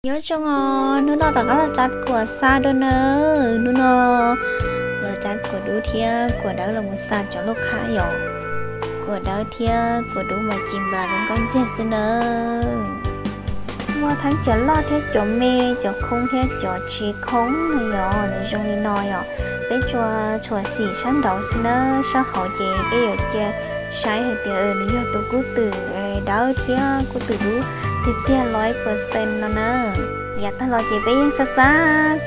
Nyob zoo os, hnub no rov qab los txav kuam xa dua nawb. Hnub no los txav kuam dub thiab kuam dawb los mus xa cov lub qhab yom. Kuam dawb thiab kuam dub mas ci nplas zoo nkauj ntxiag xwb nawb. Muaj theeb cov loj thiab cov me, cov khoob thiab cov tsis khoob no yom, nws zoo li no yom. Peb tsuas txhuam xim sab nraud xwb na, sab hauv ces peb yuav cia saib hais tias nws yog tus kub twm dawb thiab kub twm dub tiag tiag los ib puas xees no na. Yav tag los ces peb yeej xa xa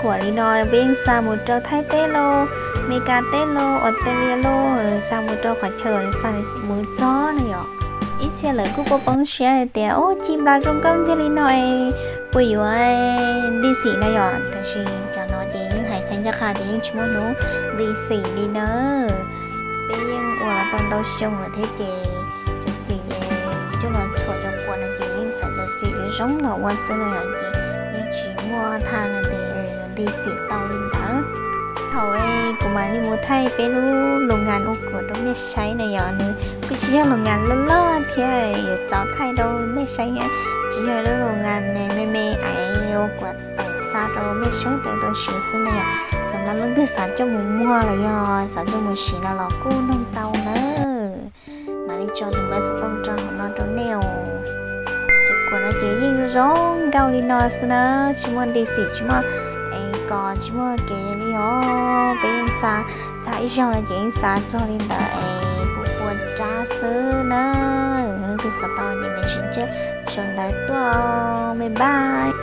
kuam li no, peb yeej xa mus rau Thaib teb los, Meskas teb los, Australia los, xa mus rau qhov chaw uas nws xa mus txog na yom. Ib txhia lawv kuj poob siab hais tias, ub, ci nplas zoo nkauj ntxiag li no es puas yuav nti xim na yom. Tab sis cov no ces yeej hais qhia ncaj qha tias yeej tsis muaj hnub nti xim li na. Peb yeej ua los tau ntau xyoo lawm thiab ces cov xim coj los txhuam cov kuam no ces yeej xav cov xim zoo los ua xwb no yom, ces yeej tsis muaj tha na tias yuav nti xim tau li ntawd. Thaum kuv mam li mus thaij peb lub lus ngas ua kuam rau mej saib na yom, nws kuj tsis yog lus ngas loj loj thiab yuav txav thaij rau mej saib thiab, tsuas yog lub lus ngas me me es ua kuam tawm xa rau mej sawv daws tau siv xwb na yom. Xam lab leej twg xav coj mus muag los yog xav coj mus siv no los kuj noog tau na. Mam li tso tus npawb xov tooj rau hauv no rau nej os. Cov kuam no ces yeej zoo nkauj li no xwb na, tsis muaj nti xim, tsis muaj es kos, tsis muaj kev li os. Peb yeej xa, xa ib zaug no ces yeej xa txog li ntawd es pua pua rab xwb na. Leej twg xav tau ces mam sib ntsib zaum ntawd tuaj, bye bye.